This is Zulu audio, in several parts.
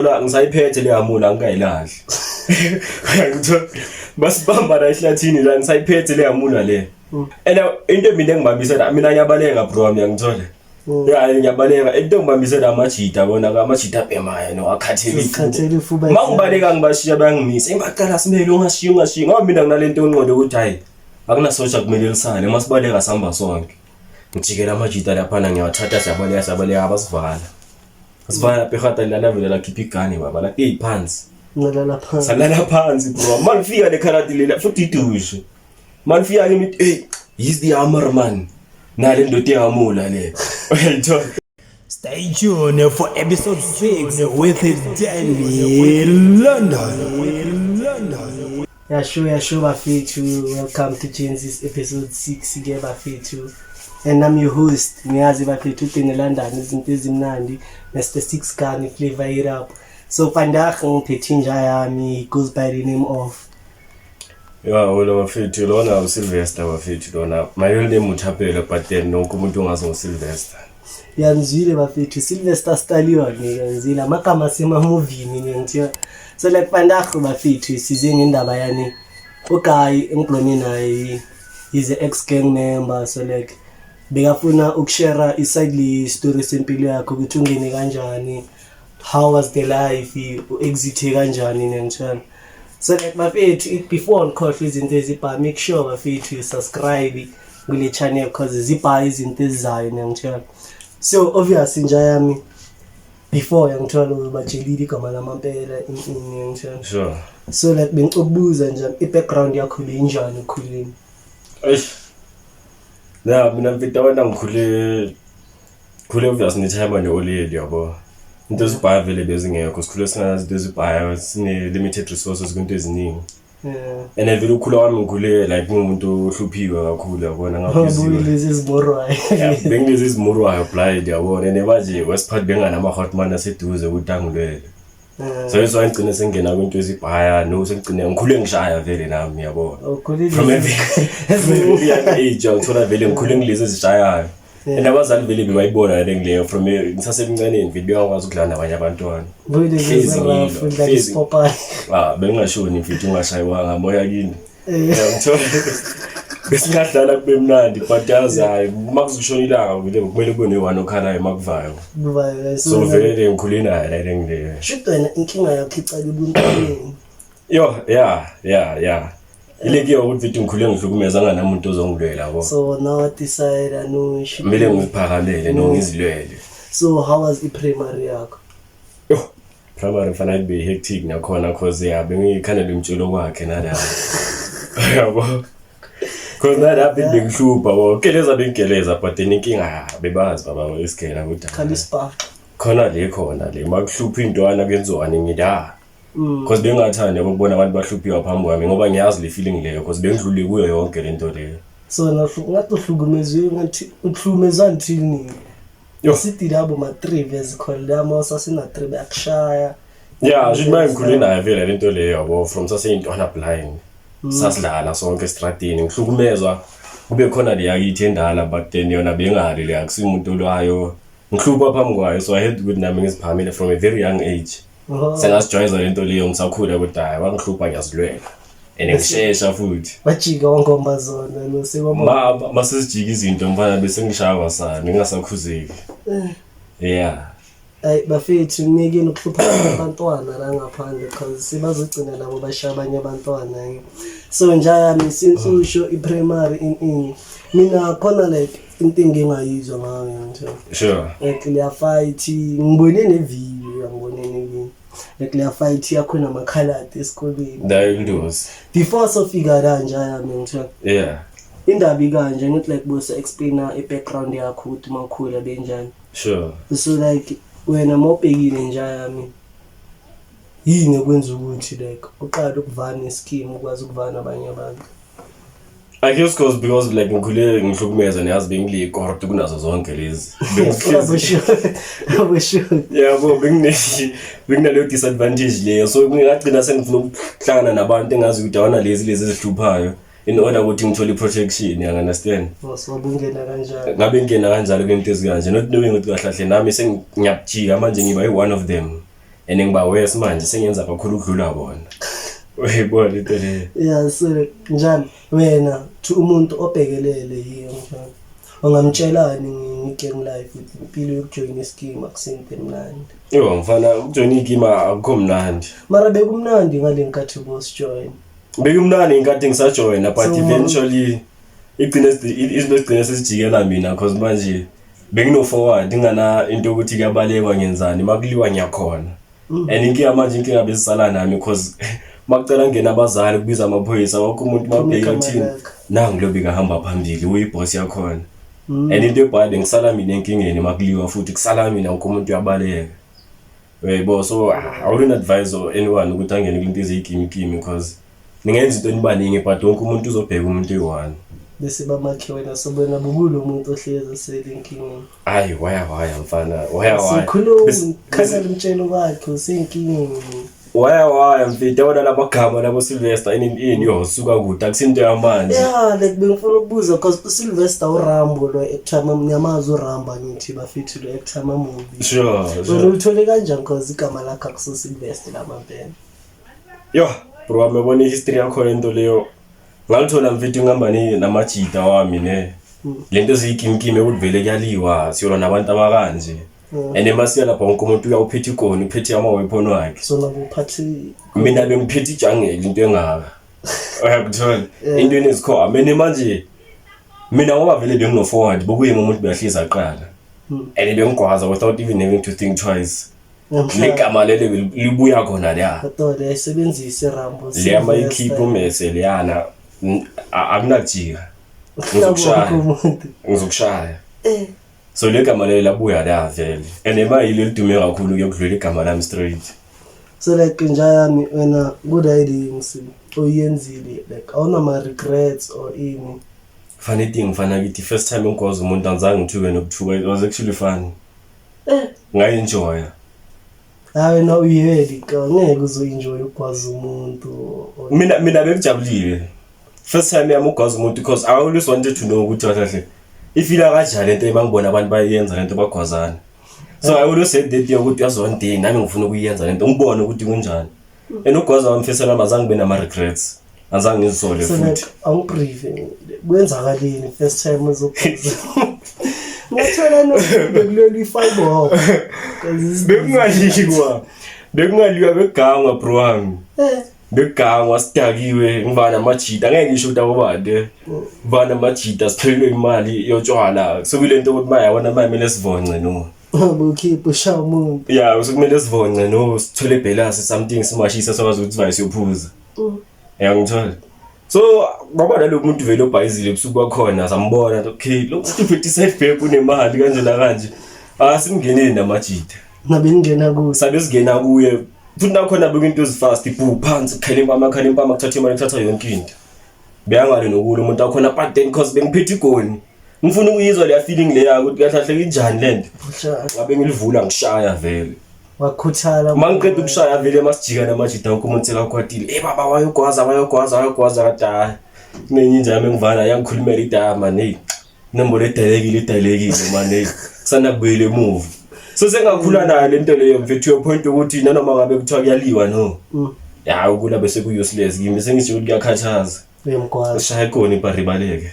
La ngisayiphethe le hamula, angikayilahli. Ngithola basibamba la ehlathini la, ngisayiphethe le hamula le. And into mina engibambise la, mina ngiyabaleka, bro wami, ngiyangithola. Ya, ngiyabaleka. Into engibambise la, amajita bona, amajita abhemayo no akhathele. Sikhathele ifuba. Mangibaleka ngibashiya, bayangimisa. Imbaqala simele ungashiyi, ungashiyi. Ngoba mina nginalento yonqondo ukuthi hayi, akunasotsha kumele lisale, masibaleka sihamba sonke. Ngijikela amajita laphana, ngiyawathatha, siyabaleka, siyabaleka, abasivala. Sivala lapha ehata lana, vele lakhipha igane baba, la hey, phansi. Ngalala phansi. Salala phansi, bro. Malifika le khaladi lela futhi idushe. Malifika kimi, hey, he's the hammer man. Nale ndoda ihamula le. Uyayithola. Stay tuned for episode 6 with Danny London. London. Yasho, yasho bafethu, welcome to Genesis episode 6 ke bafethu. And I'm your host, niyazi bafethu, uDanny London, izinto ezimnandi, Mr Six Gun, flavor it up. So vandag ngiphethe inja yami, goes by the name of Ya, wena bafethu, lona uSylvester bafethu lona. My real name uThapelo, but then nonke umuntu ongazi ngoSylvester. Yanzwile bafethu, Sylvester Stallone, yanzwile amagama asemamuvini ngiyangithiwa. So like vandag bafethu size ngendaba yani uguy engiblome naye, he's a ex gang member, so like bekafuna ukushare iside le story sempilo yakhe, ukuthi ungene kanjani, how was the life, u-exite kanjani, ngiyangitshela. So like bafethu, before ngikhohlwe izinto ezibha, make sure bafethu you subscribe kule channel because zibha izinto ezizayo, ngiyangitshela. So obviously nja yami, before yangithola ubatshelile igama lamampela in ngiyangitshela. So like bengicela nje i-background yakho beyinjani ekukhuleni? Eish. Na mina mfethu abantu ngikhule khule obvious nethayima ne-oleli yabo. Into ezibhaya vele bezingekho, sikhule singazi into ezibhaya, sine limited resources kwinto eziningi. And vele ukhula kwami ngikhule like ngingumuntu ohluphiwe kakhulu, yabona, ngabhiziwe. Lezi ezimorwayo. Bengilezi ezimurwayo blind, yabona, and manje wesiphathi benganama-hotman aseduze ukuthi angilwele. So that's why ngigcine sengena kwinto ezibhaya, no sengigcine ngikhule ngishaya vele nami, yabona. Ukhulile. From a very young age ngithola vele ngikhule ngilezi ezishayayo. And abazali vele bebayibona le ngileyo from ngisasemncaneni, vele bengakwazi ukudlala nabanye abantwana. Buyilezi Hlezi ezirafu ngilo, udlala hlezi. isipopayi. Ah, bengingashoni mfethu ungashayiwanga moya kini. Ngithola besingadlala kube mnandi, but yazi hayi, uma kuzoshona ilanga vele kumele kube ne-one okhalayo uma kuvayo. Kuba So vele ngikhule nayo le ngileyo. Shuthi wena inkinga yakho icala ebuntwaneni. Yo, ya. Ile kuyo ukuthi mfethu ngikhule ngihlukumeza nganamuntu ozongilwela yabo. So now decide no shit. Kumele ngiziphakamele no ngizilwele. So how was i-primary yakho? Yo, primary mfana ibe hectic nakhona cause ya bengikhanda lemtshelo kwakhe nala. Yabo. Cause nalapha bengihlupha bo. Geleza bengigeleza, but then inkinga bebazi baba isigela ukuthi Khala ispa. Khona le, khona le makuhlupha intwana kuyenziwani, ngithi ah. Cause bengingathandi yabo ukubona abantu bahluphiwa phambi kwami, ngoba ngiyazi le feeling leyo cause bengidlule kuyo yonke lento leyo. So na ngathi uhlukumezwe, ngathi uhlukumezwa until nini? Yo. Sithi labo ma-3 bezikhona lama usasena-3 bayakushaya. Ya, shuthi manje ngikhule nayo vele lento leyo yabo, from saseyintwana blind. Sasidlala sonke estradini, ngihlukumezwa kube khona le yakithi endala, but then yona bengali le, akusimuntu olwayo. Ngihlupha phambi kwayo, so I had ukuthi nami ngiziphakamele from a very young age. Sengasijwayeza lento leyo ngisakhula ukuthi hayi, wangihlupha ngiyazilwela. And ngishesha futhi. Wajika wangomba zona nosekwama. Ma masizijika izinto mfana bese ngishaya kwasani ngingasakhuzeki. Yeah. Ayi bafethu, nikeni ukuhlupha abantwana la ngaphandle because sebazogcina nabo bashaya abanye abantwana. So njayami, since usho i-primary in mina khona like into engingayizwa ngayo nje. Like leya fight ngibone ne-video, ngibone ne-video like leya fight yakho namakhaladi esikoleni. Ndayo indozi. Before sofika la njayami ngithiwa indaba ikanje, ngithi like bose explaina i-background yakho ukuthi uma ukhula benjani. So like wena mawubhekile njayami, yini ekwenza ukuthi like uqale ukuvana ischeme, ukwazi ukuvana abanye abantu? I guess cause because like ngikhule ngihlukumeza, niyazi bengilikorto kunazo zonke lezi. Abusho. Yabo, benginaleyo disadvantage leyo, so ngingagcina sengifuna ukuhlangana nabantu engazi ukuthi awona lezi lezi ezihluphayo in order ukuthi ngithole i-protection, you understand? Wasabungena kanjani? Ngabe ngingena kanjalo kwento ezikanje, not knowing ukuthi kahle kahle nami sengiyabujika manje, ngiba i-one of them. And ngiba worse manje, sengenza kakhulu ukudlula bona. Uyayibona into leyo? Yeah, so njani wena to umuntu obhekelele yiyo njani ungamtshelani nge-gang life, impilo yokujoyina ischeme akusinto emnandi? Yo mfana, ukujoyina ikima akukho mnandi. Mara bekumnandi ngale nkathi bosijoyina? Bekumnandi inkathi ngisajoyina, but eventually igcine izinto zigcine sezijikela mina, cause manje bengino-forward ingana into yokuthi kuyabalekwa, ngenzani, makuliwa ngiyakhona. And inkinga manje, inkinga bezisala nami, cause makucela ngena abazali, kubiza amaphoyisa, wonke umuntu mabheka uthini, nangu lo bekahamba phambili, uyiboss yakhona. And into ebhaya, bengisala mina enkingeni makuliwa, futhi kusala mina, wonke umuntu uyabaleka, uyaybo. So I wouldn't advise anyone ukuthi angene kulento eziyikimikimi, because ningenza into enibaningi, but wonke umuntu uzobheka umuntu eyi-one. Bese bamakhe wena, sobona bukulo muntu ohlezi eselenkingeni. Hayi, waya waya mfana, waya waya. Sikhuluma khona umtshelo wakhe usenkingeni. Waya waya mfethu, yabona lamagama labo Sylvester ini ini, yo, suka kude, akusinto yamanje. Yeah, like bengifuna ukubuza because uSylvester uRambo lo actor, ngiyamazi uRambo, angithi bafethu lo actor ama-movie. Sure. Wena ulithole kanjani, cause igama lakho akuso Sylvester lamampela? Yo bro wami, yabona i-history yakhona into leyo, ngalithola mfethu ngihamba namajita wami ne lento eziyikimkimi ukuthi vele kuyaliwa, siyolwa nabantu abakanje. And emasiya lapha wonke umuntu uyawuphethe igoni, uphethe ama-weapon wakhe. So nakuphathi? Mina bengiphethe ijangele, into engaka, uyakuthola, into enezikhwama. And manje mina ngoba vele bengino-forward, bokuyimi umuntu beyahlisa aqala, and bengigwaza without even having to think twice. Legama leli libuya khona leya. Kodwa ayisebenzise Rambo. Leya mayikhipha umese leyana, akunakujika, ngizokushaya. Umuntu. Ngizokushaya. So le gama leli labuya la vele, and emayile lidume kakhulu kuyokudlula igama lami straight. So like njayami wena ku-ridings oyenzile, like awunama-regrets or ini? Funny thing mfana kithi, first time ngigwaza umuntu angizange ngithuke nokuthuka. It was actually fun. Ngayi-enjoya. Hayi wena uyeli ka, ngeke uzo-enjoy ukugwaza umuntu Mina bekujabulile first time yami ugwaza umuntu, because I always wanted to know ukuthi kahle kahle ifila kanjani lento emangibona abantu bayenza lento, bagwazana. So I always said that yokuthi yazi, one day nami ngifuna ukuyenza lento, ngibone ukuthi kunjani. And ugwaza wami first time, azange ngibe nama-regrets, azange ngizisole. So futhi like angibrieve, kwenzakaleni first time uzogwaza? Ngathola no bekulwelwa i-fiber. Bekungaliwa, bekugangwa bro wami. Bekugangwa, sidakiwe, ngivana namajita, angeke ngisho ukuthi abobade, ngivana namajita, siphelelwe imali yotshwala. Sekuyile nto ukuthi manje yabona manje kumele sivonce no. Bukhipha ushaya umuntu. Ya, sekumele sivonce no, sithole ibhelasi, something simashisa, sakwazi ukuthi sivaye siyophuza. Yangithola. So kwaba nalo muntu vele obhayizile ebusuku bakhona, sambona, okay, lo muntu uphethe i-side bag, unemali kanje nakanje, asimngeneni namajita. Nabe ningena kuso? Sabe singena kuye futhi, nakhona bekunto ezifast, ibhu phansi, kukhela impama, khala impama, kuthatha imali, kuthatha yonke into. Beyangale nokulo umuntu akhona, but then cause bengiphethe igoni, ngifuna ukuyizwa leya feeling leya ukuthi kahle kahle injani lento. Ushaya. Ngabe ngilivula, ngishaya vele. Wakhuthala. Uma ngiqeda ukushaya vele, masijika namajita, wonke umuntu sekakwatile, eh baba, wayogwaza, wayogwaza, wayogwaza, kade hayi, kunenye inja yami engivana yangikhulumela idama, hey, inombolo edalekile, idalekile man, hey, kusanda kubuyela emuva. So sengakhula nayo lento leyo mfethu, to your point ukuthi nanoma ngabe kuthiwa kuyaliwa no, ya, ukula bese ku-useless kimi, sengisho ukuthi kuyakhathaza. Uyamgwaza. Shaya khona ibharibaleke.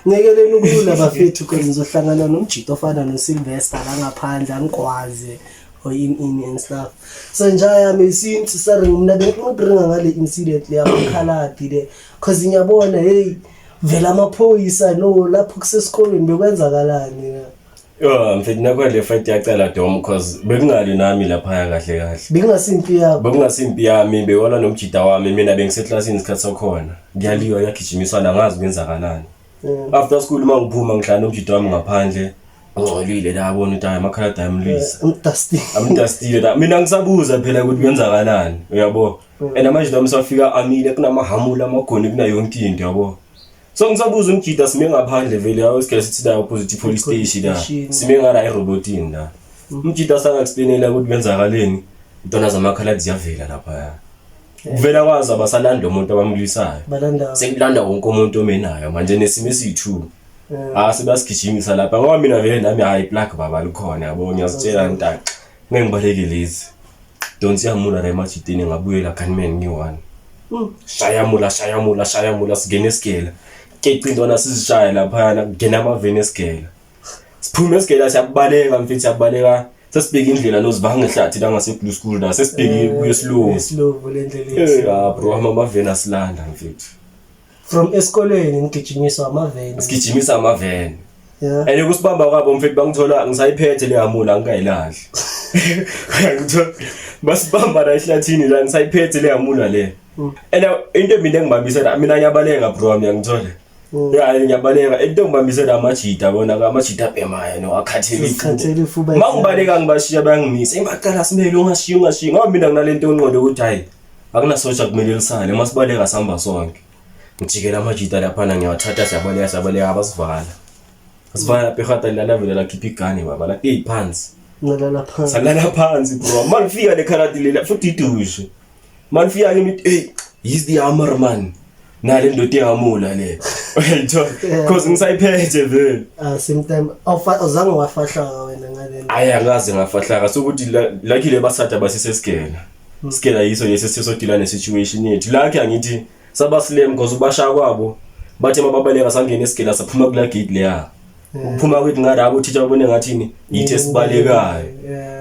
Ngekeleni ukula bafethu, cause nizohlangana nomjito ofana noSylvester la ngaphandle, angigwaze or in in and stuff. So njayami, since sorry, mina bengifuna ukubringa ngale incident le yamakhaladi le, cause ngiyabona hey, vela amaphoyisa no lapho kusesikolweni, bekwenzakalani na? Yo mfethu, nakho le fight yacala dom, cause bekungali nami laphaya kahle kahle. Bekungasimpi yakho? Bekungasimpi yami, bewona nomjida wami. Mina bengiseklasini isikhathi sakhona, kuyaliwa, kuyagijimiswana, angazi kwenzakalani. After school uma ngiphuma, ngihlala nomjida wami ngaphandle, ngcolile la, abona ukuthi hayi, amakhaladi ayamlwisa. Umdusty. Amdustile la, mina ngisabuza phela ukuthi kwenzakalani, uyabo. And amajida wami safika amile, kunamahamula, amagoni, kuna yonke into, yabo. So ngisabuza umjida, sime ngaphandle vele, yawo isigele sithi la opposite police station la. Station. Sime ngala erobotini la, umjida sanga-explainela ukuthi kwenzakaleni. Intwana zamakhaladi ziyavela laphaya, kuvela kwazi abasalandi lo muntu abamlwisayo. Balanda. Sekulanda wonke umuntu omenayo manje nesimo esiyi-two. Ah, sebasigijimisa lapha, ngoba mina vele nami hayi, plug baba likhona, yabo, ngiyazitshela ntaqa. Ngibaleke lezi. Donsi yamula la emajitini, ngabuyela gunman ngiyi-one. Shayamula, shayamula, shayamula, singene esigela. Keca intwana sizishaya laphayana, kungena amaveni esigela. Siphume esigela, siyabaleka mfethu, siyabaleka. Sesibheka indlela nozibanga ehlathi la ngase-Blue School la, sesibheke kuye esilungu. Esilovu le ndlela. Eh, ah bro, amaveni asilanda mfethu. From esikolweni nigijinyiswa amaveni? Sigijimisa amaveni. And kusibamba kwabo mfethu, bangithola ngisayiphethe le hamula, ngingayilahli. Ngithola basibamba la ehlathini la, ngisayiphethe le hamula le. And into mina engibambise la, mina ngiyabaleka bro wami, ngiyangithola. Ya, ngiyabaleka. Into engibambise la amajita, bona amajita abhemayo no akhathele. Sikhathele ifuba. Mangibaleka ngibashiya, bayangimisa. Engibacela simele, ungashiyi, ungashiyi. Ngoba mina nginalento yonqondo ukuthi hayi, akunasotsha kumele lisale. Masibaleka sihamba sonke. Ngijikela amajita laphana, ngiyawathatha, siyabaleka, siyabaleka, abasivala. Sivala lapha ehata lala, vele lakhipha igane baba la, hey, phansi. Nalala phansi. Salala phansi bro. Malifika le khaladi lela futhi idushe. Malifika kimi, hey, he's the hammer man. Nale ndoda ihamula le. Uyayithola? Because ngisayiphethe vele. Ah, same time awufa awuzange wafahlaka wena ngale nto? Ayi, angaze ngafahlaka sokuthi luckily basatha basisesigela. Sigela yiso lesi sisodila ne-situation yethu. Lucky angithi saba slim because ubasha kwabo bathe mababaleka sangena esigela, saphuma kula gate leya. Ukuphuma kwethu ngalabo uthisha babone ngathini, yithi esibalekayo.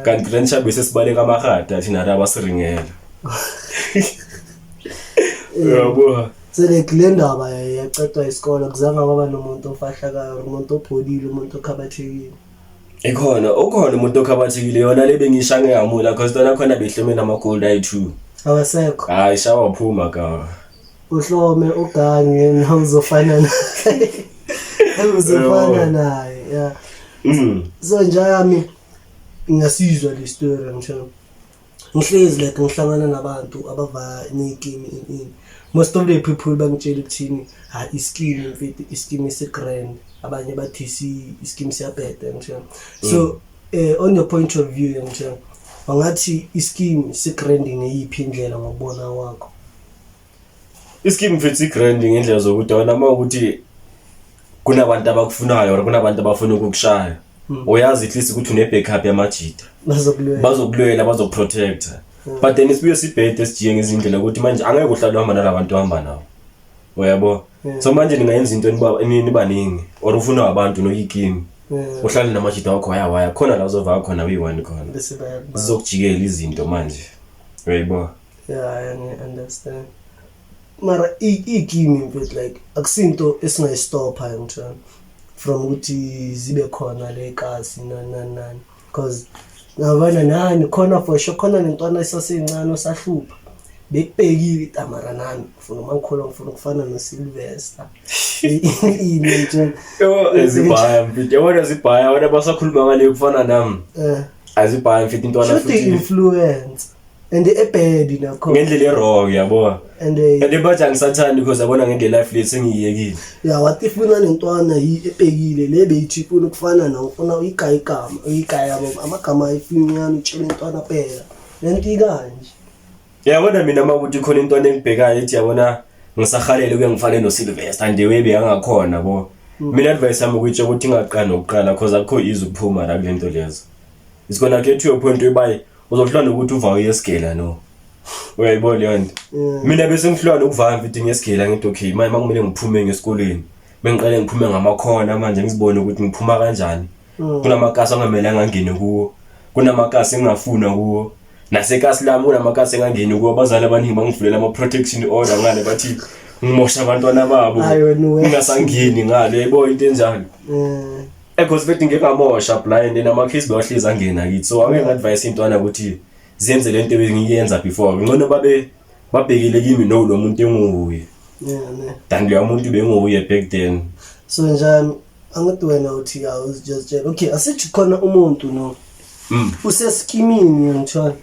Kanti Grand Sharp bese sibaleka amahada thina la basiringela. Yabo. So like le ndaba yacedwa isikole, kuzange kwaba nomuntu ofahlakayo or umuntu opholile, umuntu okhabathekile? Ikhona, ukhona umuntu okhabathekile, yona le bengisha ngehamula, because lona khona behlome nama-gold ayi-two. Awasekho. Hayi, shawa waphuma ka. Uhlome ugange na uzofana naye, uzofana naye, yeah. So njayami ngingasizwa le story, ngisho ngihlezi like ngihlangana nabantu abava ney'skimi ini, most of the people bangitshela ukuthini, ha, iskimi mfethu, iskimi isi-grand, abanye bathi iskimi siyabheda, ngisho. So on your point of view, ngisho wangathi iskimi si-grand ngeyiphi indlela ngokubona kwakho? Iskimi mfethu i-grand ngendlela zokuthi wena uma ukuthi kunabantu abakufunayo or kunabantu abafuna ukukushaya, uyazi at least ukuthi une-backup yamajita. Bazokulwela. Bazokulwela, bazokuprotecta. But then sibuye sibhede, sijiye ngezindlela ukuthi manje angeke uhlale uhamba nalabantu ohamba nabo, uyabo? So manje ningayenza into nibaningi or ufuna abantu noyikimi, uhlale namajita wakho, waya waya khona la uzovaka khona uyi-one khona. Bese bayakubamba. Zizokujikela izinto manje, uyayibo? Yeah, ngiya-understand, mara iy'skimi mfethu like akusinto esingayistopha, ngitshela, from ukuthi zibe khona le kasi nani nani nani, because ngabona nani khona for sure khona nentwana esasencane osahlupha bekubhekile itamara, nami ngifuna uma ngikhula ngifuna ukufana noSylvester, ini nje. Yo, azibhaya mfethu, yabona zibhaya wena, basakhuluma ngale kufana nami. Azibhaya mfethu intwana. Should Futhi influence and ebhedi nakhona. Ngendlela e-wrong, yabo. And And bathi angisathandi because yabona ngendlela life le sengiyiyekile. Ya, wathi ifuna nentwana ebhekile le beyithi ifuna ukufana nawo, ufuna uyigaya igama, uyigaya yabo amagama ayifinyana, utshela intwana phela lento ikanje. Yabona mina uma ukuthi khona intwana engibhekayo ethi yabona ngisahalele kuye ngifane noSylvester nje webe angakhona bo, mina advice yami ukuyitsho ukuthi ingaqali nokuqala, because akukho easy ukuphuma la kule nto lezo. It's gonna get to a point whereby uzohlula nokuthi uva uyesigela, no, uyayibona leyo nto? Mina bese ngihlula nokuvaya mfethu ngesigela, ngithi okay, manje makumele ngiphume ngesikoleni, mengiqale ngiphume ngamakhona manje, ngizibone ukuthi ngiphuma kanjani. Kunamakasi angamele angangene kuwo, kunamakasi engingafuna kuwo, nasekasi lami kunamakasi engangeni kuwo. Abazali abaningi bangivulela ama-protection order ngale, bathi ngimosha abantwana babo. Hayi, wena ngingasangeni ngale, yayibona into enjalo? Because futhi ngike ngamosha blind and amakhesi bewahlezi angena kithi, so angeke ngi-advise intwana ukuthi zenze lento ebengiyenza before. Ngcono babe babhekile kimi, no, lo muntu enguye Yeah, ne. than loya muntu benguye back then. So njani, angithi wena uthi awuzijazitshela, okay, asithi khona umuntu no useskimini, ngithola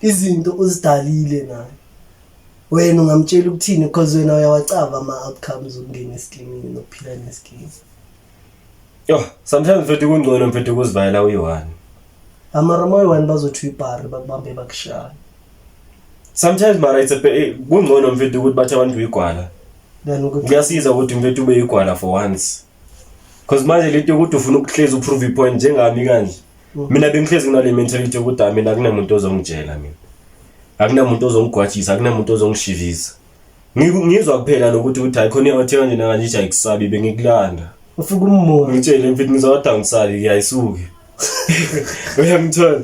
izinto uzidalile naye, wena ungamtshela ukuthini? Because wena uyawacava ama-outcomes okungena eskimini nokuphila neskimi. Yo, sometimes mfethu kungcono mfethu ukuzivayela uyi-one. Amara uma uyi-one bazothi uyibhari, bakubambe, bakushaya. Sometimes mara it's a kungcono mfethu ukuthi bathi abantu uyigwala. Then ukuthi Kuyasiza ukuthi mfethu ube yigwala for once, because manje lento yokuthi ufuna ukuhlezi uprove ipoint njengami kanje. Mina bengihlezi nginale mentality yokuthi hayi, mina akunamuntu ozongitshela mina, akunamuntu ozongigwajisa, akunamuntu ozongishivisa. Ngizwa kuphela nokuthi ukuthi hayi, khona i-out kanje nakanje ithi ayikusabi, bengikulanda. Ufika ummora. Ngitshele mfethu, ngizwa kodwa angisabi, ngiyayisuke, uyangithola?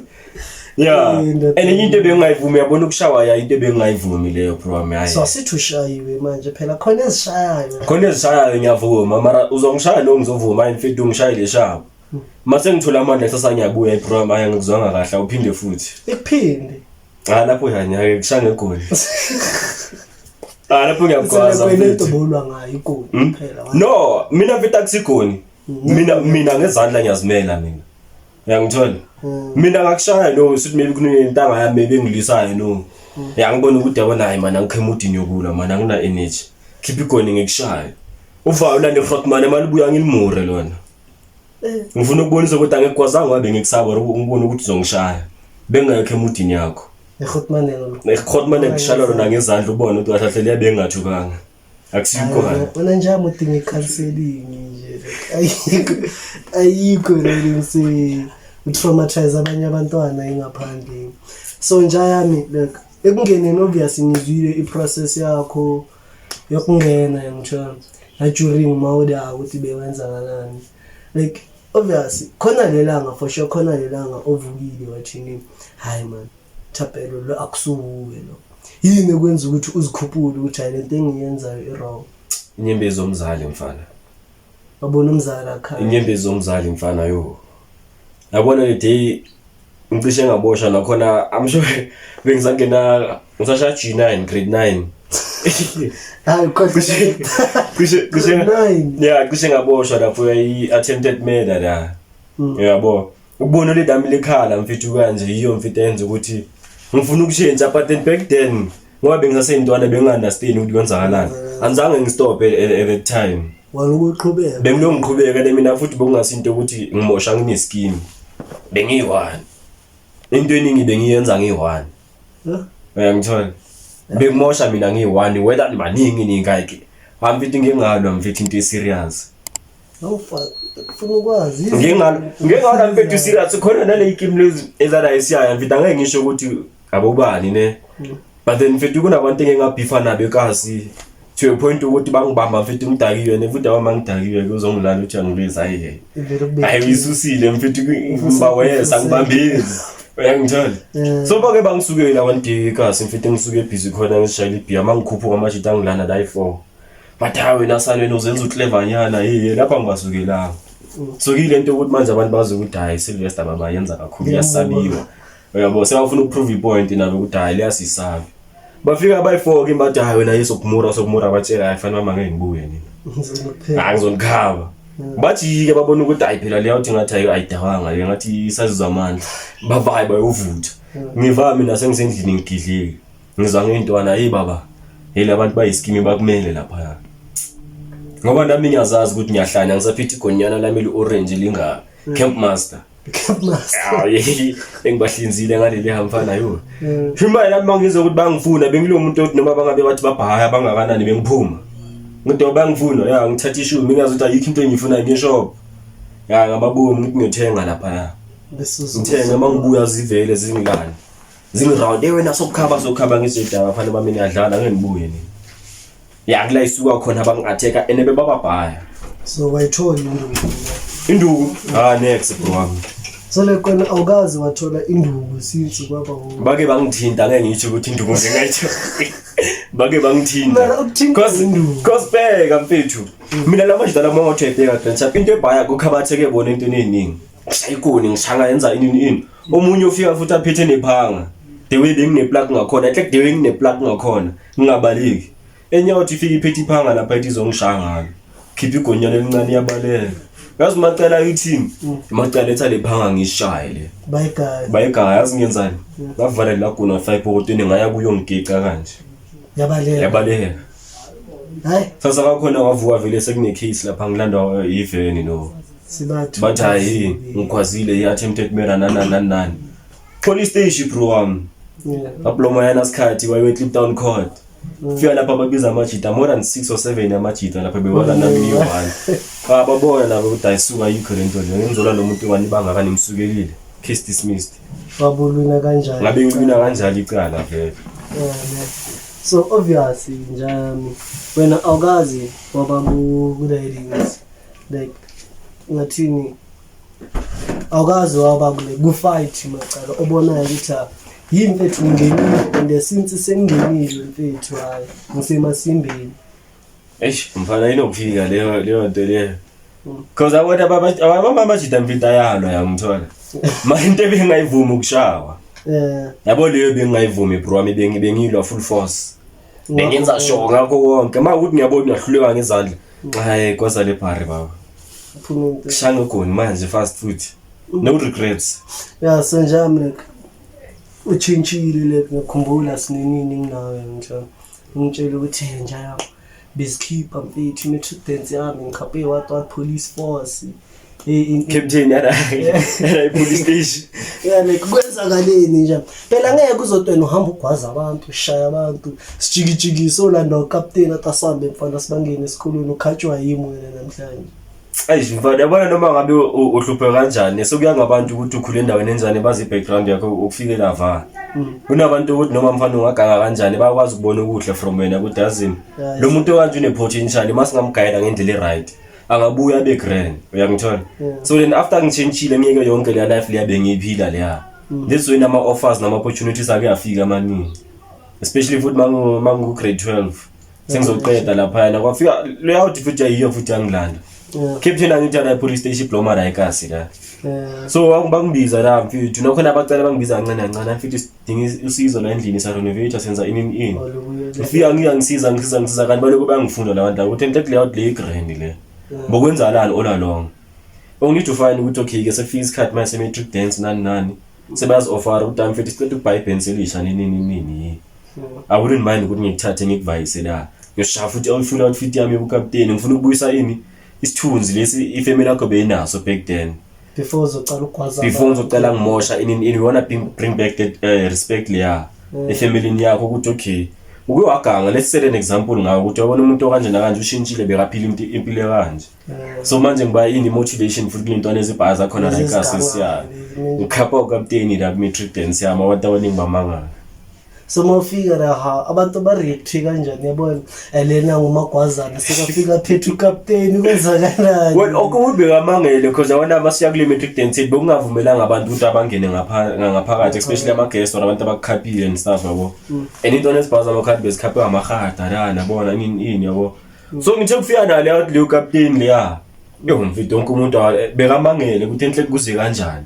Ya. Eh, ndoda. And enye into ebengingayivumi, yabona, ukushawa, ya, into ebengingayivumi leyo, bro wami, hayi. So asithi ushayiwe manje, phela khona ezishayayo. Khona ezishayayo, ngiyavuma, mara uzongishaya no ngizovuma, hayi mfethu, ungishayile shabo. Mase ngithola amandla kusasa ngiyabuya, bro wami, hayi, angikuzwanga kahle, awuphinde futhi. Ikuphinde. Cha, lapho yanyake kushaya ngegoli. Ah, lapho ngiyakwazi into mfethu. bolwa ngayo igoli phela. No, mina mfethu akusigoni. Mina ngezandla ngiyazimela mina. Uyangithola? Mina ngakushaya no, sithi maybe kunentanga yami maybe engilisayo no. Ya, ngibona ukuthi yabona, hayi man, angikho emudini yokulwa man, angina energy. Khipha igoni ngikushaya. Uvayo ulande Grootman emalibuya ngilimure lona. Ngifuna ukubonisa ukuthi angikwazanga wabe ngikusaba or ngibona ukuthi uzongishaya. Bengekho emudini yakho. Egrootman lo. Grootman ngishaya lona ngezandla, ubone ukuthi kahle kahle liyabe engathukanga. Akusikho kanti. Wena nje udinga i-counseling nje, like, ayikho le nse utraumatize abanye abantwana ingaphandle. So nja yami, like, ekungeneni, obviously ngizwile i-process yakho yokungena, ngithola na during mawuda ukuthi bewenzakalani. Like, obviously khona lelanga, for sure khona lelanga ovukile wathini, "Hayi man, Thapelo lo akusuwe lo." Yini ekwenza ukuthi uzikhuphule ukuthi hayi, lento engiyenzayo i-wrong? Inyembezi zomzali, mfana. Wabona umzali akhala. Inyembezi zomzali, mfana, yo. Yabona le day ngicishe ngaboshwa nakhona, I'm sure bengisangena ngisasha G9, grade 9. Hayi, khohlwa. Cishe Grade 9. Yeah, cishe ngaboshwa lapho, i-attempted murder la. Uyabo, ukubona le dami likhala mfethu kanje, yiyo mfethu enza ukuthi ngifuna ukushintsha. But then back then, ngoba bengisaseyintwana, bengi-understand ukuthi kwenzakalani, anizange ngistop at that time. Walokuqhubeka. Bengilo ngiqhubeka le mina futhi bekungasinto ukuthi ngimosha ngineskimu, bengiyi-one, into eningi bengiyenza ngiyi-one. Huh? Uyangithola? Bengimosha mina ngiyi-one, whether maningi ningayike amfethu, ngingalwa mfethu, into e-serious. Awufa, ufuna ukwazi. Ngingalwa mfethu, serious. Khona nale ikimu lezi ezala esiyaya mfethu, angeke ngisho ukuthi abobani ne, but then mfethu kunabantu engingabhifa nabo ekasi to a point ukuthi bangibamba mfethu ngidakiwe ne, futhi abama ngidakiwe kuzongilala ukuthi angilwezi, hayi he. Ivele kube. Hayi, uyisusile mfethu, ngibawesa ngibambile, uyangithola? So bake bangisukela one day ekasi mfethu, ngisuke ebhizi khona, ngizishayela ibhiya, uma ngikhuphuka amajita angilana la yi-four, but hayi wena sani, wena uzenza uclever-nyana yiye lapha, ngibasukelanga. So kile nto yokuthi manje abantu bazi ukuthi hhayi, Sylvester baba yenza kakhulu, iyasabiwa, uyabo? Sebafuna ukuprove ipoint nabo ukuthi hhayi, liyasisabi. Bafika abayi-four kimi, bathi, "Hayi wena, yesokumura sokumura." Batshela, "Hayi fana mama, ngeke ngibuye nina." Ngizokuphela. Hayi, ngizonikhaba. Bajike babona ukuthi hayi phela leya uthi ngathi ayidawanga le, ngathi isazizwa amandla, bavaye bayovutha. Ngiva mina sengisendlini ngigidlile, ngizwa ngey'ntwana, "Hey baba, hey, labantu bayiskimi bakumele laphaya," ngoba nami ngiyazazi ukuthi ngiyahlanya, ngisaphethe igonyana lami li-orange linga camp master. Camp master. Hayi, engibahlinzile ngaleli hamfana yo. Shimba nami mangizwe ukuthi bangifuna, bengilo muntu othi noma bangabe bathi babhaya bangakanani, bengiphuma. Ngithi bangifuna, ya, ngithatha ishumi, ngingazi ukuthi ayikho into engiyifunayo ngeshop. Ya, ngababuka ngithi ngiyothenga lapha ya. Bese Ngithenga, mangibuya zivele zingilani. Zingiround, "Eh wena, sokukhaba sokukhaba." Ngizodaba fanele bami niyadlala, ngeke ngibuye nini. Ya, kula isuka khona bangi-attack ene bebababhaya. So wayithola induku? Induku? Ah, next, bro wami. So like wena awukazi wathola induku since kwaba Bake bangithinta, ngeke ngisho ukuthi induku ngingayithola. Bake bangithinta. Mara ukuthinta induku. Cause bheka mfethu. Mina la manje la mawuthi uyabheka grand sharp, into ebhaya kukhabatheke bona into eningi. Ngishaya ikoni, ngishanga, yenza ini ini. Omunye ufika futhi aphethe nephanga. The way bengine-plug ngakhona, like the way ngine-plug ngakhona, ngingabaleki. Enye uthi ifika iphethe iphanga lapha, ithi izongishaya ngalo. Khipha igonyana elincane, iyabaleka. Yazi macala ithini? Macala etha lephanga ngishaye le. Bayigaya. Bayigaya, yazi ngenzani? Ngavala la guna fire epokotweni, ngaya kuyo ngigica kanje. Yabaleka. Yabaleka. Hayi. Sasa kwakhona wavuka vele sekune case lapha, ngilandwa iveni no. Sibathu. Bathi hayi, ngikhwazile, i-attempted murder, nani nani nani nani. Police station, bro wami. Aploma yana sikhathi waye Kliptown court. Fika lapha babiza amajita more than 6 or 7 amajita lapha bewala nami ngiyi-one. Ah, babona nabo ukuthi ayisuka ayikho lento le. Ngizola nomuntu wani bangaka nimsukelile. Case dismissed. Wabulwina kanjani? Ngabe ngilwina kanjalo icala vele. Yeah, man. So obviously njami wena awukazi waba ku-ridings like ngathini, awukazi waba kule ku-fight macala obonayo ukuthi ah, yini mfethu ngingenile, and since sengingenile mfethu, hayi, ngisemasimbeni. Eish mfana, inokufika leyo nto leyo. Because abantu abamajita mfethu ayalwa, yangithola. Ma into ebengayivumi ukushawa. Yabo leyo bengayivumi, bro wami, bengilwa full force. Bengenza sure ngakho konke. Ma ukuthi ngiyabona ngiyahluleka ngezandla. Hayi, kwaza le bhari baba. Phuma into. Kushaya ngogoni manje fast futhi. No regrets. Yeah, so njami like utshintshile, like ngiyakhumbula sinenini nginawe ngitsho ngitshela ukuthi njalo bezikhipha mfethu i-matric dance yami, ngikhaphe what what police force. Captain yana police station. Yeah, like kwenzakaleni nje phela, ngeke uzothi wena uhamba ugwaza abantu, ushaya abantu, sijikijikise olanda ukapteni athi asambe mfana sibangene esikolweni, ukhatshwa yimi wena namhlanje. Eish mfana, yabona noma ngabe uhluphe kanjani, sekuya ngabantu ukuthi ukhule endaweni enjani, bazi i-background yakho ukufikela va. Kunabantu ukuthi noma mfana ungaganga kanjani, bayakwazi ukubona okuhle from wena ukuthi yazini lo muntu okanje une-potential, uma singamgayela ngendlela e-right angabuya abe grand, uyangithola? Yeah. So then after ngitshentshile, ngiyeke yonke leya life leya bengiyiphila leya, that's when ama-offers nama-opportunities ake afika amaningi, especially futhi mangu-grade 12 sengizoqeda laphayana, kwafika leya out futhi ayiyo futhi yangilanda. Captain angithi la police station bloma la ekasi la. So bangibiza la mfethu, nakhona abacela bangibiza kancane kancane, mfethu sidinga usizo la endlini, sa renovate, senza ini ini. Ngifika ngiyangisiza ngisiza ngisiza, kanti balokhu bayangifunda la bantu ukuthi enhle leyo le grand le. Bokwenzalani all along. Only to find ukuthi okay ke sekufika isikhathi manje se-matric dance nani nani. Sebayazi offer ukuthi hayi mfethu sicela ukubhayi ibhensi elisha nini nini nini. I wouldn't mind ukuthi ngikuthathe ngikuvayise la. Ngiyoshaya futhi full outfit yami yobukapteni, ngifuna ukubuyisa ini isithunzi lesi ifamily yakho beyinaso back then. Before uzocala ukugwaza Before abantu. ngizocela ngimosha ini ini, we wanna bring back that respect leya efamilini yakho ukuthi okay uke waganga, let's set an example ngawo ukuthi wabona umuntu okanje nakanje ushintshile, bekaphila impilo ekanje. So manje ngiba ini motivation futhi kulentwana ezibhaza zakhona la Lezi ekasi eziganga, siya lezi. ngikhapha ukapteni la ku-matric dance yami, abantu abaningi bamangala. So mawufika la ha abantu ba-react kanjani, yabona lena ngumagwazana sekafika phethe ukapteni, kwenzakalani? Well, okubi bekamangele because yabona masiya kule matric dance bekungavumelanga abantu ukuthi abangene ngaphakathi, especially ama-guest or abantu abakukhaphile and stuff, yabo. And intwana ezibhaza amakhadi bezikhaphe ngamahada lana, yabona ini ini, yabo. So ngithe kufika nale out leyo captain leya, yo mfethu, wonke umuntu bekamangele ukuthi enhle kuze kanjani.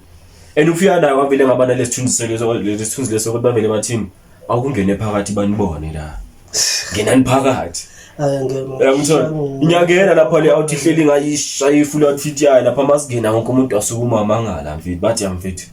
And ufika nayo kwavele ngaba nalesithunzi leso, lesithunzi leso ukuthi bavele bathini, awukungene phakathi banibone la, ngenani phakathi. Hayi, ngeke. Uyangithola, ngiyangena lapha, le out ihleli ngayishaya i-full outfit yayo lapha, masingena wonke umuntu asukuma amangala mfethu, bathi ya mfethu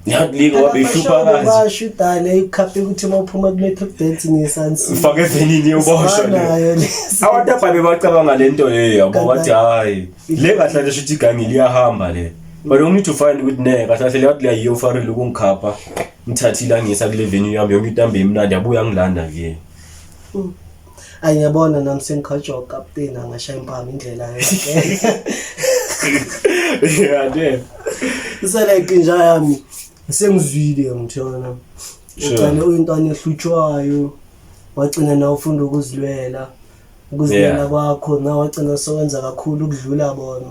ngiyakulinga wabe ihlupha kanje. Basho idale ikhaphe ukuthi uma uphuma ku-matric dance niyesansi. Ufake evenini uboshwa le. Nayo lesi. Abantu abhabe bacabanga le nto leyo, yabo, bathi hayi le kahle nje shuthi igangi liyahamba le, but only to find ukuthi ne kahle kahle leyathi leya yiyo farile ukungikhapha, ngithathile angiyisa kule venue yami, yonke into yami imnandi, yabuya ngilanda kuye. Ayi, ngiyabona nami sengikhatshwa ukapteni, angashaya impama indlela yonke. Yeah, damn. So like nje yami sengizwile ngithona. Uqale uyintwana ehlutshwayo, wagcina nawe ufunda ukuzilwela. Ukuzilwela kwakho nawe wagcina sowenza kakhulu ukudlula bona.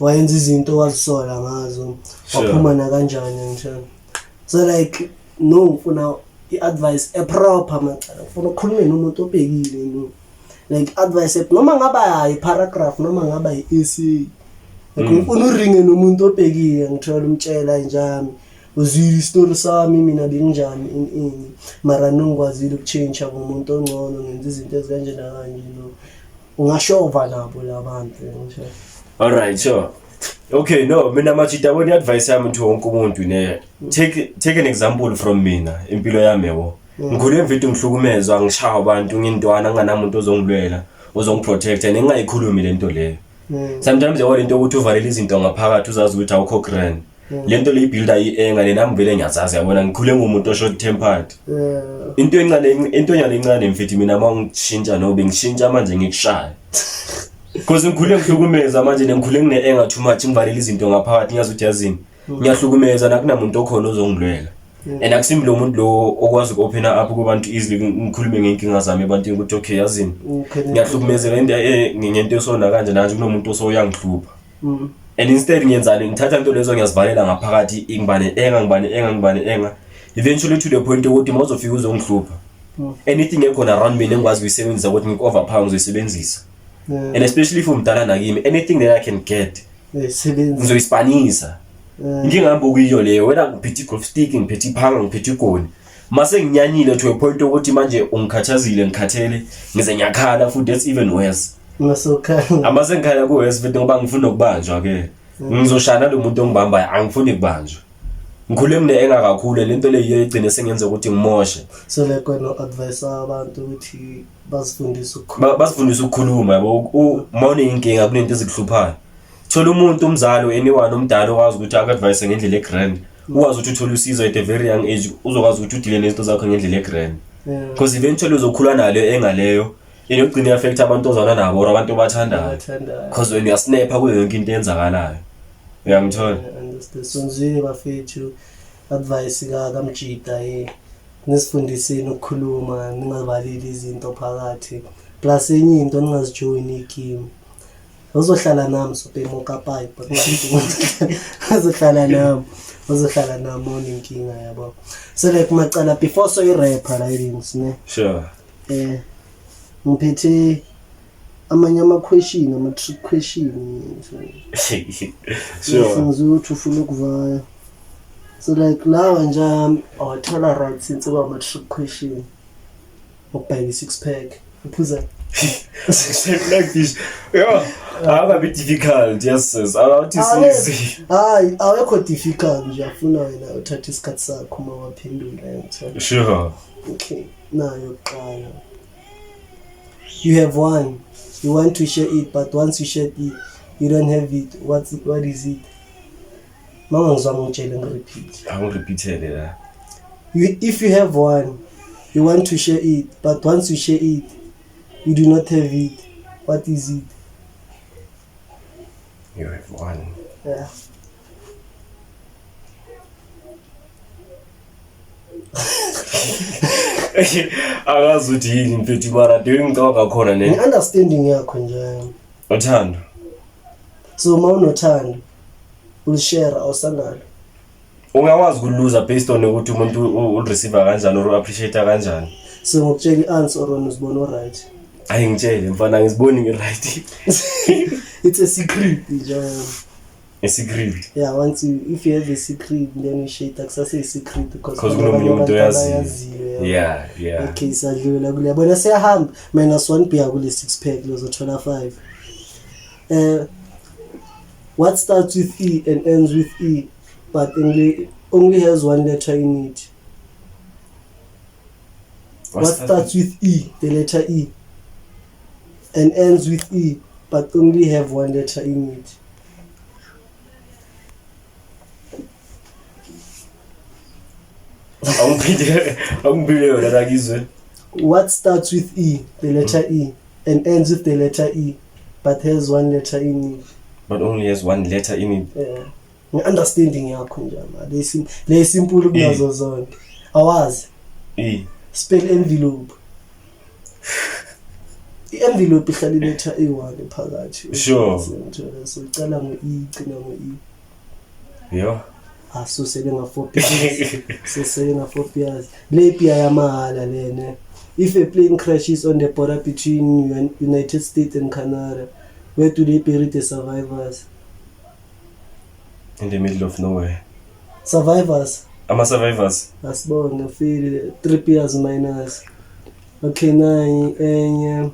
Wayenza izinto wazisola ngazo. Waphuma na kanjani ngithona. So like no ngifuna i-advice e-proper macala, ngifuna ukukhulume nomuntu obhekile, no like advice noma ngaba i-paragraph noma ngaba i-essay, like ngifuna uringe nomuntu obhekile, ngithola umtshela njami uzwile isitori sami, mina benginjani ini ini, mara nongikwazile ukutshintsha ngumuntu ongcono, ngenza izinto ezikanje nakanje, no ungashova nabo la bantu nje. Alright, sure. Okay, no, mina machita yabona i-advice yami to wonke umuntu ne take an example from mina, impilo yami, yabo. Ngikhule mfethu ngihlukumezwa, ngishawa abantu, ngintwana nginganamuntu ozongilwela, ozongiprotecta, and ngingayikhulumi lento leyo. Sometimes yabona into yokuthi uvalele izinto ngaphakathi uzazi ukuthi awukho grand. Lento le ibuilda i-anger le, nami vele ngiyazazi, yabona ngikhule ngumuntu o-short tempered. Into encane, into enyane encane mfethu, mina mangishintsha no bengishintsha manje ngikushaya. Because ngikhule ngihlukumeza manje, ngikhule ngine-anger too much, ngivalele izinto ngaphakathi, ngiyazi ukuthi yazini. Ngiyahlukumeza nakunamuntu okhona ozongilwela. And akusimi lo muntu lo okwazi uku-opena up kubantu easily, ngikhulume ngey'nkinga zami ebantwini ukuthi okay, yazini, ngiyahlukumezeka into ngento esona kanje nanje, kunomuntu osoyangihlupha. And instead ngiyenzani? Ngithatha into lezo ngiyazivalela ngaphakathi, ngiba ne-anger, ngiba ne-anger, ngiba ne-anger, eventually to the point yokuthi uma uzofika uzongihlupha, anything ekhona around mina engikwazi ukuyisebenzisa ukuthi ngiku-overpower, ngizoyisebenzisa. And especially if umdala nakimi, anything that I can get, Sebenza. ngizoyispanisa. Inkinga yami kuyiyo leyo. Wena ngiphethe i-golf stick, ngiphethe iphanga, ngiphethe igoni, mase nginyanyile to a point ukuthi manje ungikhathazile, ngikhathele, ngize ngiyakhala futhi, that's even worse. Masokhala. Amase ngikhala ku-worse futhi ngoba ngifuna ukubanjwa ke, ngizoshana lo muntu ongibambayo, angifuni kubanjwa. Ngikhule ngine-anger kakhulu, lento le yiyo igcine sengenza ukuthi ngimoshe. So like wena advise abantu ukuthi bazifundise ukukhuluma. Basifundise ukukhuluma, yabo. Uma uney'nkinga, kunento ezikuhluphayo, thola umuntu, umzali, anyone omdala okwazi ukuthi aku-advise ngendlela e-grand, ukwazi ukuthi uthole usizo at a very young age, uzokwazi ukuthi udile nezinto zakho ngendlela e-grand. Because eventually uzokhula naleyo engaleyo inogcina i-affect abantu ozwana nabo or abantu obathandayo. Abathandayo. Because wena uyasnapha kuyo yonke into eyenzakalayo, uyangithola? Yeah, understand. So nje bafethu, advice ka kamjida, nisifundiseni ukukhuluma, ningavaleli izinto phakathi. Plus enye into, ningazijoyini ikimu. Uzohlala nami sobhema pipe, uzohlala nami, uzohlala nami onenkinga, yabo. So like macala before so i-rapper la rings ne. Sure. Ngiphethe amanye ama question, ama trick question. Sure. Ngizwe ukuthi ufuna ukuvaya. So like lawa nje awathola right since kwama trick question. Ukubheka i-six pack. Uphuza. Shape like fish, yeah, akabi difficult. Yes sis, awuthi sisi. Hayi, awekho difficult nje, afuna wena uthathe isikhathi sakho uma waphendula, ngithola. Sure. Okay, nayo yokuqala. You have one. You want to share it, but once you share it, you don't have it. What is it? Mama ngizwa ngitshele ngirepeat. Awungirepeatele la. If you have one, you want to share it, but once you share it, you do not have it. What is it? You have one. Yeah. Akazi ukuthi yini mfethu, mara do ngicabanga khona ne. Ngi-understanding yakho nje. Uthando. So uma unothando, ulishare awusanalo. Ungakwazi ukuluza based on ukuthi umuntu ureceive kanjani or appreciate kanjani. So ngokutshela i-answer or wena uzibona o-right? Ayi, ngitshele mfana, ngiziboni ngi-right. It's a secret nje. A secret. Yeah, once you if you have a secret, then you share it, akusase i-secret because because kunomunye umuntu abantu oyaziyo. abayaziyo, yeah. Yeah. Okay, sadlula kule, bona siyahamba, minus one beer kule six pack, lozothola five. What starts with E and ends with E but only has one letter in it? What starts with E, the letter E, and ends with E but only have one letter in it? Awungiphinde yona la, ngizwe. What starts with E, the letter E, and ends with the letter E but has one letter in it? But only has one letter in it. Yeah. Ngi-understanding yakho nje ama le simple kunazo zonke. Awazi? E. Spell envelope. I-envelope ihlala iletha eyi-one phakathi. Sure. So icala ngo-E, igcina ngo-E. Yo. Ah, so sele nga-4 years, so sele nga-4 years le pia yamahala lene. If a plane crashes on the border between United States and Canada, where do they bury the survivors? In the middle of nowhere. Survivors. Ama-survivors. Asibone, feel 3 years minus. Okay, nayi enye.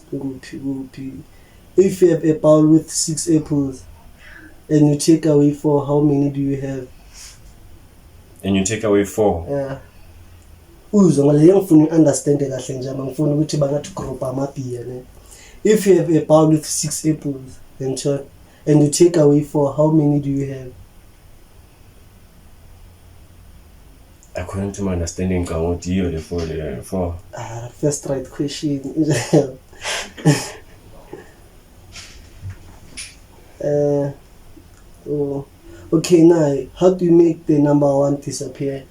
Kuphi kuphi? If you have a bowl with six apples and you take away four, how many do you have? And you take away four. Yeah, uzwe ngale, ngifuna u-understande kahle nje, ngifuna ukuthi bangathi group amabhiya ne. If you have a bowl with six apples and you take away four, how many do you have? According to my understanding, ngicabanga ukuthi yiyo le four, le four. Ah, first right question. Oh, okay, now how do you make the number one disappear?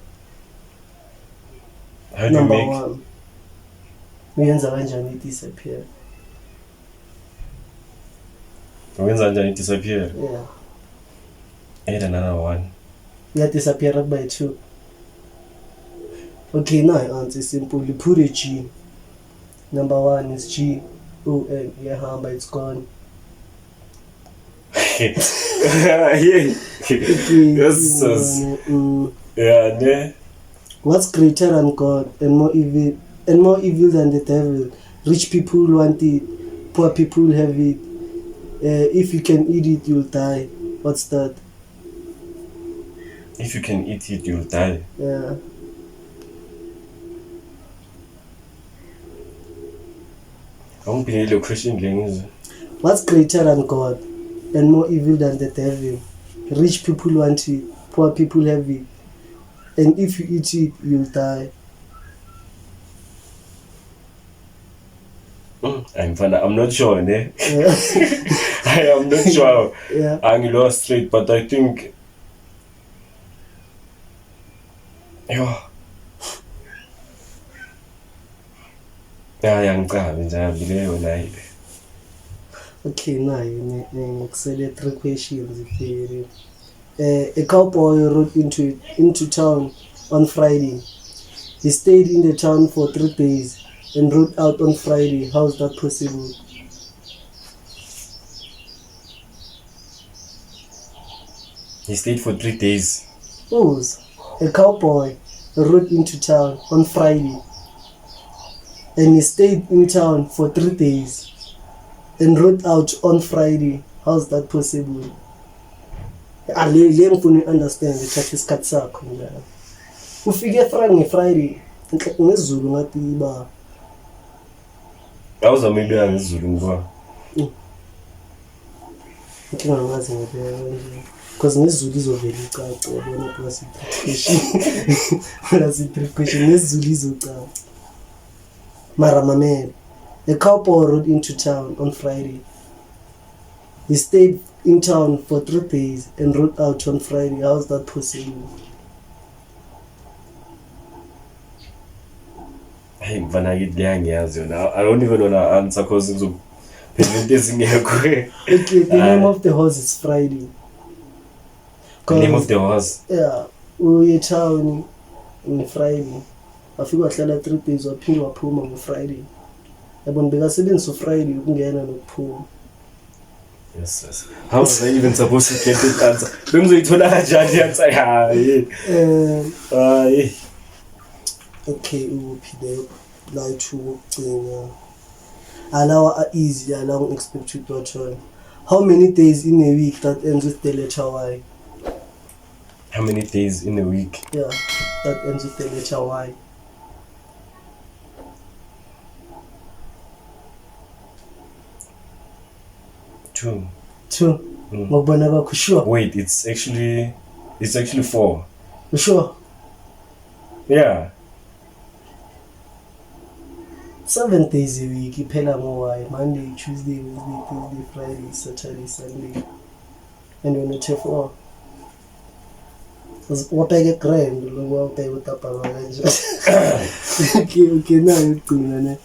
How do you Number make one. Uyenza kanjani i-disappear? Wenza kanjani i-disappear? Yeah. Add another one. Iya-disappear by two. Okay, now answer is simple. You put a G. Number one is G O N. Iyahamba, it's gone. Yeah. Okay, Yes, yes. Yeah, ne? What's greater than God and more evil than the devil? Rich people want it, poor people have it. If you can eat it, you'll die. What's that? If you can eat it, you'll die. Yeah. Awungiphendule le question le ngizwe. What's greater than God and more evil than the devil? Rich people want it, poor people have it. And if you eat it, you'll die. I'm fine. I'm not sure, ne? Yeah. I am not sure. Yeah. I'm lost straight, but I think. Yeah. Yeah, ngicabe nje leyo nayi. Okay, nayi ngikusele 3 questions theory. A cowboy rode into town on Friday. He stayed in the town for 3 days and rode out on Friday. How is that possible? He stayed for 3 days. Oh, a cowboy rode into town on Friday and he stayed in town for 3 days and rode out on Friday. How is that possible? Le ngifuna understand thatha isikhathi sakho njalo. Ufike nge-Friday ngesiZulu ngathi iba. Awuzame ibeka ngesiZulu ngoba. Inkinga ngazi ngibeka kanje. Because ngesiZulu izovela icace yabona plus i-3 question. Plus i-3 question ngesiZulu izocaca. Mara mamela. A cowboy rode into town on Friday. He stayed in town for 3 days and rode out on Friday. How is that possible? Hey, mfana kithi leya ngiyazi yona. I don't even wanna answer cause ngizophendula into ezingekho. Okay, the name of the horse is Friday. The name of the horse? Yeah, uye town nge-Friday. Wafika wahlala 3 days waphinde waphuma ngo-Friday. Yabona bekasebenzisa uFriday ukungena nokuphuma. Yes, yes. How was I even supposed to get that answer? Bengizoyithola kanjani i-answer? Hayi. Hayi. Okay, uphi le la two ukugcina. Alawa are easy, alawa expect you to try. How many days in a week that ends with the letter Y? How many days in a week? Yeah, that ends with the letter Y. Two. 2. Ngokubona kwakho, sure. Wait, it's actually 4. You sure? Yeah. 7 days a week, iphela ngo-Y. Monday, Tuesday, Wednesday, Thursday, Friday, Saturday, Sunday. And when you take 4. Wabheke grand, lokhu wabheke utapama kanje. Okay, now yokugcina ne.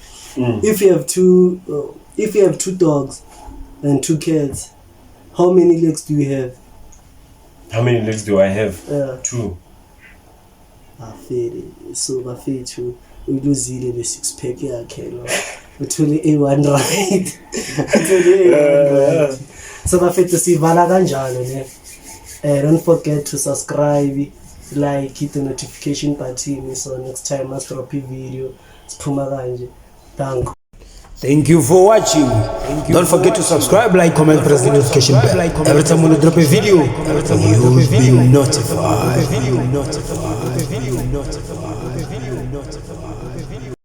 If you have 2 dogs and 2 cats, how many legs do you have? How many legs do I have? Yeah. 2. Afere, so bafethu uluzile le 6 pack yakhe lo. Uthole A1 right. Uthole A1 right. So bafethu sivala kanjalo ne. Don't forget to subscribe, like, hit the notification button so next time I drop a video siphuma kanje. Thank you. Thank you for watching. Don't forget to subscribe, like, comment, press the notification bell. Every time we drop a video, you'll be notified.